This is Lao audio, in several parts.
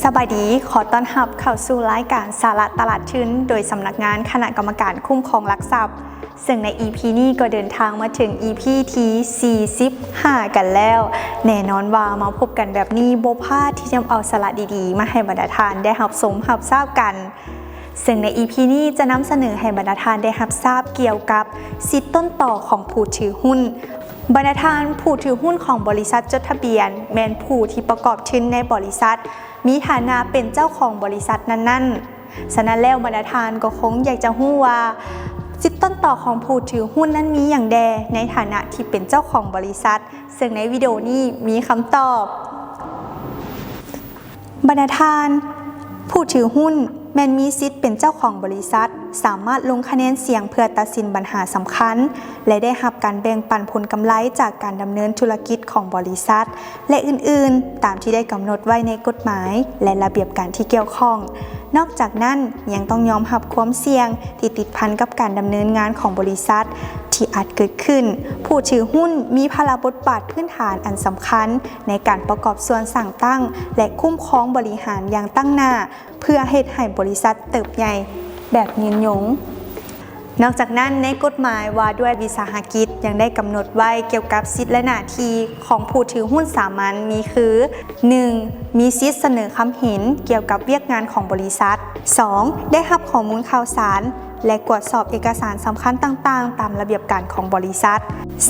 ສະບາຍດີ, ຂໍຕ້ອນຮັບເຂົ້າສູ່ລາຍການສາລະຕະຫຼາດທຶນ ໂດຍສຳນັກງານຄະນະກຳມະການຄຸ້ມຄອງຫຼັກຊັບ. ເຊິ່ງໃນອີພີນີ້ກໍເດີນທາງມາເຖິງອີພີທີສີ່ສິບຫ້າກັນແລ້ວ. ແນ່ນອນວ່າມາພົບກັນແບບນີ້ ບໍ່ພາດທີ່ຈະເອົາສາລະດີໆມາໃຫ້ບັນດາທ່ານໄດ້ຮັບຊົມຮັບຊາບກັນ. ເຊິ່ງໃນອີພີນີ້ຈະນຳສະເໜີໃຫ້ບັນດາທ່ານໄດ້ຮັບຊາບກ່ຽວກັບສິດຕົ້ນຕໍຂອງຜູ້ຖືຫຸ້ນ. ບັນດາທ່ານຜູ້ຖືຫຸ້ນຂອງບໍລິສັດຈົດທະບຽນ ແມ່ນຜູ້ທີ່ປະກອບທຶນໃນບໍລິສັດ ມີຖານະເປັນເຈົ້າຂອງບໍລິສັດນັ້ນໆ. ສະນັ້ນແລ້ວ ບັນດາທ່ານກໍຄົງຢາກຈະຮູ້ວ່າ ສິດຕົ້ນຕໍຂອງຜູ້ຖືຫຸ້ນນັ້ນມີຫຍັງແດ່ ໃນຖານະທີ່ເປັນເຈົ້າຂອງບໍລິສັດ, ເຊິ່ງໃນວິດີໂອນີ້ມີຄຳຕອບ. ບັນດາທ່ານຜູ້ຖືຫຸ້ນແມ່ນມີສິດເປັນເຈົ້າຂອງບໍລິສັດ, ສາມາດລົງຄະແນນສຽງເພື່ອຕັດສິນບັນຫາສຳຄັນ ແລະ ໄດ້ຮັບການແບ່ງປັນຜົນກຳໄລຈາກການດຳເນີນທຸລະກິດຂອງບໍລິສັດ ແລະ ອື່ນໆ ຕາມທີ່ໄດ້ກຳນົດໄວ້ໃນກົດໝາຍ ແລະ ລະບຽບການທີ່ກ່ຽວຂ້ອງ. ນອກຈາກນັ້ນ ຍັງຕ້ອງຍອມຮັບຄວາມສ່ຽງທີ່ຕິດພັນກັບການດຳເນີນງານຂອງບໍລິສັດທີ່ອາດເກີດຂຶ້ນ. ຜູ້ຖືຫຸ້ນມີພາລະບົດບາດພື້ນຖານອັນສຳຄັນໃນການປະກອບສ່ວນສ້າງຕັ້ງ ແລະ ຄຸ້ມຄອງບໍລິຫານຢ່າງຕັ້ງໜ້າ ເພື່ອເຮັດໃຫ້ບໍລິສັດເຕີບໃຫຍ່ແບບຍືນຍົງ. ນອກຈາກນັ້ນ, ໃນກົດໝາຍວ່າດ້ວຍວິສາຫະກິດ ຍັງໄດ້ກຳນົດໄວ້ກ່ຽວກັບສິດ ແລະ ໜ້າທີ່ຂອງຜູ້ຖືຫຸ້ນສາມັນມີຄື: ໜຶ່ງ ມີສິດສະເໜີຄຳເຫັນກ່ຽວກັບວຽກງານຂອງບໍລິສັດ, ສອງ ໄດ້ຮັບຂໍ້ມູນຂ່າວສານ ແລະ ກວດສອບເອກະສານສຳຄັນຕ່າງໆ ຕາມລະບຽບການຂອງບໍລິສັດ,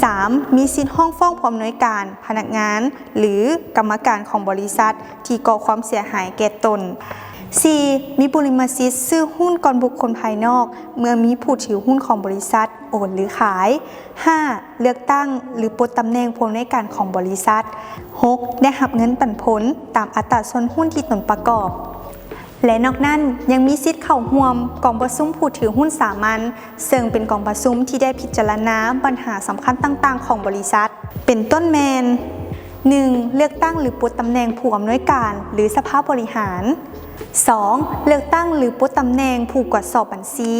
ສາມ ມີສິດຮ້ອງຟ້ອງຜູ້ອຳນວຍການ, ພະນັກງານ ຫຼື ກຳມະການຂອງບໍລິສັດ ທີ່ກໍ່ຄວາມເສຍຫາຍແກ່ຕົນ. ສີ່ ມີບຸລິມະສິດຊື້ຫຸ້ນກ່ອນບຸກຄົນພາຍນອກ ເມື່ອມີຜູ້ຖືຫຸ້ນຂອງບໍລິສັດໂອນ ຫຼື ຂາຍ. ຫ້າ ເລືອກຕັ້ງ ຫຼື ປົດຕຳແໜ່ງຜູ້ອຳນວຍການຂອງບໍລິສັດ. ຫົກ ໄດ້ຮັບເງິນປັນຜົນຕາມອັດຕາສ່ວນຫຸ້ນທີ່ຕົນປະກອບ. ແລະ ນອກນັ້ນຍັງມີສິດເຂົ້າຮ່ວມກອງປະຊຸມຜູ້ຖືຫຸ້ນສາມັນ, ເຊິ່ງເປັນກອງປະຊຸມທີ່ໄດ້ພິຈາລະນາບັນຫາສຳຄັນຕ່າງໆຂອງບໍລິສັດ, ເປັນຕົ້ນແມ່ນ: ໜຶ່ງ ເລືອກຕັ້ງ ຫຼື ປົດຕຳແໜ່ງຜູ້ອຳນວຍການ ຫຼື ສະພາບໍລິຫານ, ສອງ ເລືອກຕັ້ງ ຫຼື ປົດຕຳແໜ່ງຜູ້ກວດສອບບັນຊີ,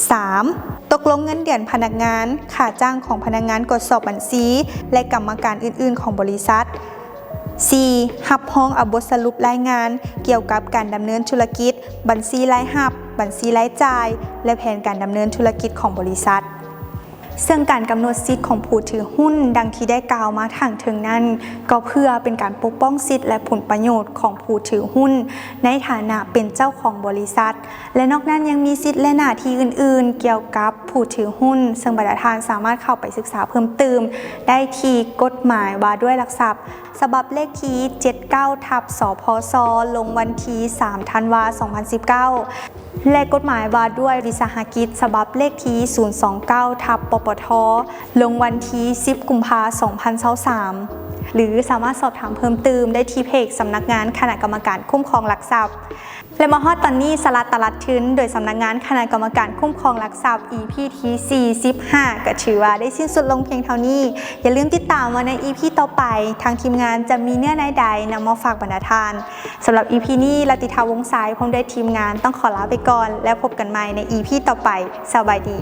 ສາມ ຕົກລົງເງິນເດືອນພະນັກງານ, ຄ່າຈ້າງຂອງພະນັກງານກວດສອບບັນຊີ ແລະ ກຳມະການອື່ນໆຂອງບໍລິສັດ, ສີ່ ຮັບຮອງເອົາບົດສະຫຼຸບລາຍງານກ່ຽວກັບການດຳເນີນທຸລະກິດ, ບັນຊີລາຍຮັບ, ບັນຊີລາຍຈ່າຍ ແລະ ແຜນການດຳເນີນທຸລະກິດຂອງບໍລິສັດ. ເຊິ່ງການກຳນົດສິດຂອງຜູ້ຖືຫຸ້ນ ດັ່ງທີ່ໄດ້ກ່າວມາທາງເທິງນັ້ນ, ກໍເພື່ອເປັນການປົກປ້ອງສິດ ແລະ ຜົນປະໂຫຍດຂອງຜູ້ຖືຫຸ້ນໃນຖານະເປັນເຈົ້າຂອງບໍລິສັດ, ແລະ ນອກນັ້ນຍັງມີສິດ ແລະ ໜ້າທີ່ອື່ນໆກ່ຽວກັບຜູ້ຖືຫຸ້ນ, ເຊິ່ງບັນດາທ່ານສາມາດເຂົ້າໄປສຶກສາເພີ່ມຕື່ມໄດ້ທີ່ກົດໝາຍວ່າດ້ວຍຫຼັກຊັບ ສະບັບເລກທີເຈັດເກົ້າ ທັບ ສພສ ລົງວັນທີສາມ ທັນວາ ສອງພັນສິບເກົ້າ ແລະ ກົດໝາຍວ່າດ້ວຍວິສາຫະກິດ ສະບັບເລກທີສູນສອງເກົ້າ ທັບ ປປທ ລົງວັນທີສິບ ກຸມພາ ສອງພັນຊາວສາມ ຫຼື ສາມາດສອບຖາມເພີ່ມຕື່ມໄດ້ທີ່ເພຈສຳນັກງານຄະນະກຳມະການຄຸ້ມຄອງຫຼັກຊັບ. ແລະ ມາຮອດຕອນນີ້ ສາລະຕະຫຼາດທຶນ ໂດຍສຳນັກງານຄະນະກຳມະການຄຸ້ມຄອງຫຼັກຊັບ ອີພີທີສີ່ສິບຫ້າ ກໍຖືວ່າໄດ້ສິ້ນສຸດລົງພຽງເທົ່ານີ້. ຢ່າລືມຕິດຕາມວ່າໃນ ອີພີ ຕໍ່ໄປ ທາງທີມງານຈະມີເນື້ອໃນໃດນຳມາຝາກບັນດາທ່ານ. ສຳລັບ ອີພີ ນີ້ ລັດຕິທາ ວົງໄຊ ພ້ອມດ້ວຍທີມງານຕ້ອງຂໍລາໄປກ່ອນ ແລ້ວພົບກັນໃໝ່ໃນ ອີພີ ຕໍ່ໄປ. ສະບາຍດີ.